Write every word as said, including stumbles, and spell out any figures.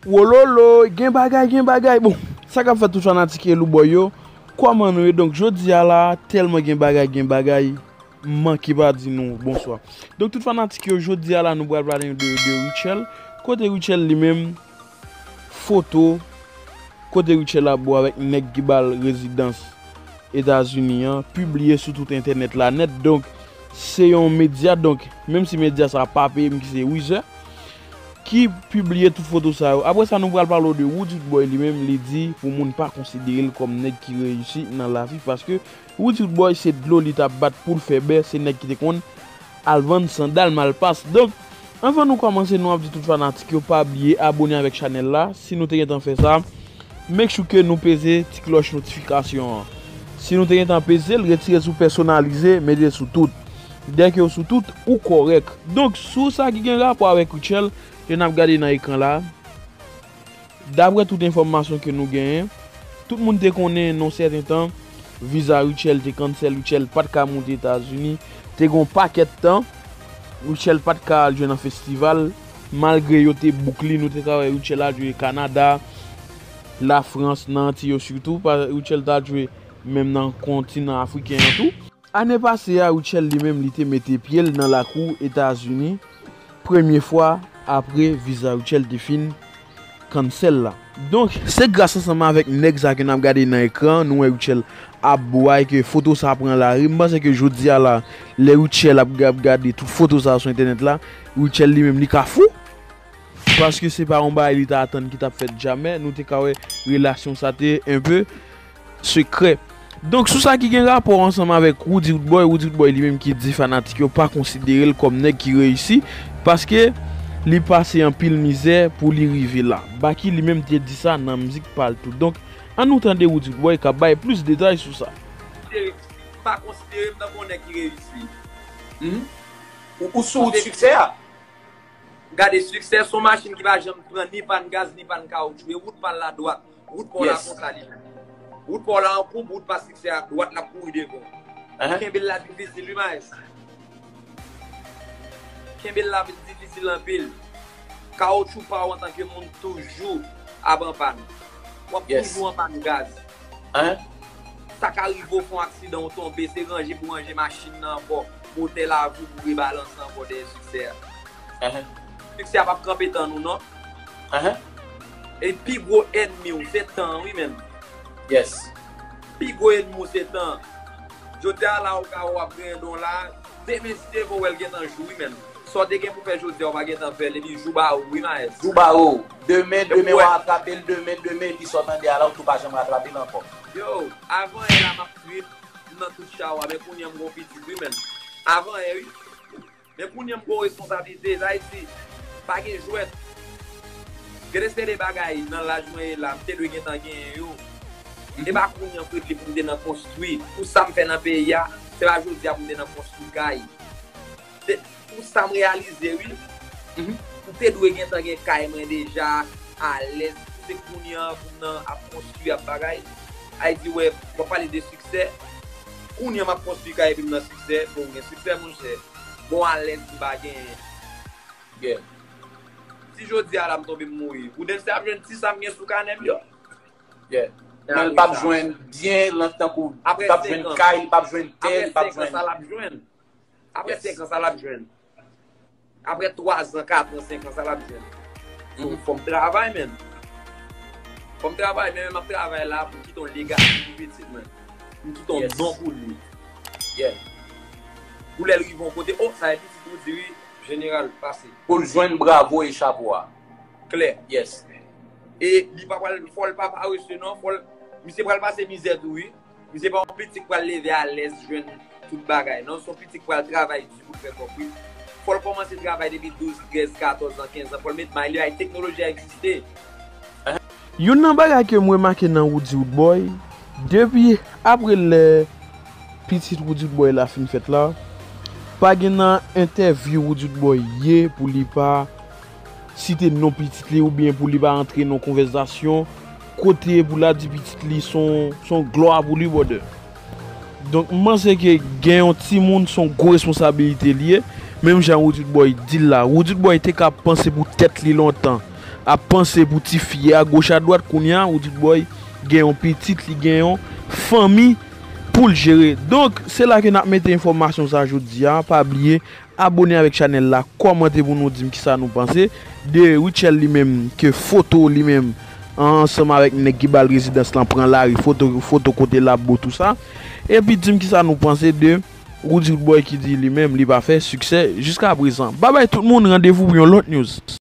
Wololo, gen bagay, gen bagay. Bon, sa k ap fèt tout fanatik Elouboy yo? Kòman nou ye? Donk, jodi a la, tèlman gen bagay, gen bagay, m manke pa di nou bonswa. Donk, tout fanatik yo, jodi a la, nou pral pale de, de Rutshelle. Kote Rutshelle li menm, foto, kote Rutshelle ap bo avèk nèg ki ba l rezidans Etazini an, pibliye sou tout entènèt la nèt. Donk, se yon medya, donk, menm si medya sa pa peye m, ki se Weezer, ki pibliye tout foto sa yo. Apre sa, nou pral pale w de Roody Roodboy li menm, li di pou moun pa konsidere l kòm nèg ki reyisi nan lavi, paske Roody Roodboy se dlo li t ap bat pou l fè bè, se nèg ki te konn al vann sandal malpas. Donk, anvan nou kòmanse, nou ap di tout fanatik yo pa bliye abone avèk chanèl la. Si nou te gentan fè sa, make sure ke nou peze ti klòch notifikasyon an. Si nou te gentan peze l, retire sou pèsonalize, mete sou tout. Dèke w sou tout, ou kòrèk. Donk, sou sa ki gen rapò avèk Rutshelle, ke n ap gade nan ekran la, daprè tout enfòmasyon ke nou genyen, tout moun te konnen nan yon sèten tan, viza Rutshelle te cancel, Rutshelle pa t ka moute Etazini. Te gen yon pakèt tan, Rutshelle pa t ka al jwe nan festival, malgre yo te book li, nou te ka wè Rutshelle al jwe Kanada, Lafrans, nan Anti yo sitou, pa, Rutshelle t al jwe menm nan kontinan afriken an tou. Ane pase a, Rutshelle li menm, li te mete pye l nan lakou Etazini, premye fwa apre viza Rutshelle te fin cancel la. Donk, se gras ansanm avèk nèg sa ke n ap gade nan ekran, nou wè Rutshelle ap bway, ke foto sa pran lari. M panse ke jodi a la, lè Rutshelle ap, ap gade tout foto sa sou entènèt la, Rutshelle li menm, li ka fou. Paske se pa yon bagay li ta atann ki t ap fèt jamè. Nou te ka wè relasyon sa te enpe sekrè. Donk, sou sa ki gen rapò ansanm avèk Roody Roodboy, Roody Roodboy li menm ki di fanatik yo pa konsidere l kòm nèg ki reyisi, paske li pase anpil mizè pou li rive la. Baky li menm te di sa nan mizik pa l tou. Donk, ann nou tande Roody Roodboy k ap bay plis detay sou sa. Pa konsidere m tankou yon nèg ki reyisi. Hmm? Ou, ou sou wout siksè a? Gade, siksè se yon machin ki pa janm pran ni pàn gaz, ni pàn kawotchou. E wout pa l la dwat. Wout pa w la konsa li ye. Wout pa w la an koub, wout pa siksè a dwat, l ap kouri devan w. Kenbe l la difisil, wi, Maes. Kenbe l la difisil anpil. Kawotchou pa w antanke moun toujou ap an pàn. W ap toujou an pàn gaz. Sa ka rive w fè yon aksidan, w tonbe, se ranje pou ranje machin nan ankò, motè lave w pou rebalanse ankò dèyè siksè a. Siksè a p ap kanpe tann ou non. E pi gwo ènmi w se tan an wi menn. Pi gwo ènmi w se tan an. Jodi a la ou ka wè w ap griyen don la, demen si Dye vle w wè l gentan jou wi menn. Sa w te gen pou fè jodi a ou pa gentan fè l epi jou ba ou wi Maes. Jou ba ou. Demen, demen w a atrape l, demen, demen epi sa w tande a la ou tou pa janm ratrape l ankò. Yo, avan yè la m ap trip, m nan tout chawa, men kounye a m gon pitit wi menn. Avan yè wi. Men kounye a m gon responsablite, sa vle di, pa gen jwèt. Gen de seri de bagay nan laj mwen ye la, m te dwe gentan genyen yo. E pa kounye a m ret li pou m te nan konstwi. Pou sa m fè nan peyi a, se pa jodi a pou m te nan konstwi kay. Se pou sa m reyalize wi. M te dwe gentan gen kay mwen deja, alèz. Se kounye a pou m nan ap konstwi, ap bagay. Ay di wè, w ap pale de siksè. Kounye a m ap konstwi kay epi m nan siksè. Bon, gen siksè monchè. Bon alèz m pa genyen. Si jodi a la m tonbe m mouri, Prudence ap jwenn ti sa m gen sou kanè m yo. Men l p ap jwenn byen lan tankou, li p ap jwenn kay, li p ap jwenn tè, li p ap jwenn. Apre senk an sa l ap jwenn. Apre twazan, katran, senk an sa l ap jwenn. So, fò m travay menn. Fò m travay, men m ap travay la pou m kite yon legasi pou pitit mwen. Pou m kite yon non pou li. Pou lè l rive yon kote, o, sa e pitit ou di wi, jeneral, pase. Pou l jwenn bravo e chapo a. Klè. Yes. E li pa pral, fò l pa parese non, fò l, misye pral pase mizè tou wi. Misye pa yon pitit k pral leve alèz jwenn tout bagay non, se yon pitit k pral travay di pou l fè kòb wi. Fò l kòmanse travay depi douz, trèz, katòz an, kenz an, fò l met may li bay teknoloji a egziste. Youn nan bagay ke m remake nan Roody Roodboy, depi apre lè pitit Roody Roodboy la fin fèt la, pa gen nan entèvyou Roody Roodboy ye pou li pa site non pitit li oubyen pou li pa antre nan konvèsasyon kote pou l a di pitit li se yon glwa pou li, brother. Donk, m panse ke gen yon timoun se yon gwo responsabilite li ye, menm jan Roody Roodboy di l la. Roody Roodboy te ka panse pou tèt li lontan. ap panse pou tifi a goch a dwat, kounye a Roodjboy gen yon pitit, li gen yon fanmi pou l jere. Donk, se la ke n ap mete enfòmasyon sa jodi a. Pa bliye abone avèk chanèl la, kòmante pou nou di m kisa nou panse de Rutshelle li menm, ke foto li menm ansanm avèk nèg ki ba l rezidans lan pran lari, foto, foto kote l ap bo tou sa. Epi di m kisa nou panse de Roodjboy ki di li menm li pa fè siksè jiska prezan. Babay tout moun, randevou pou yon lòt news.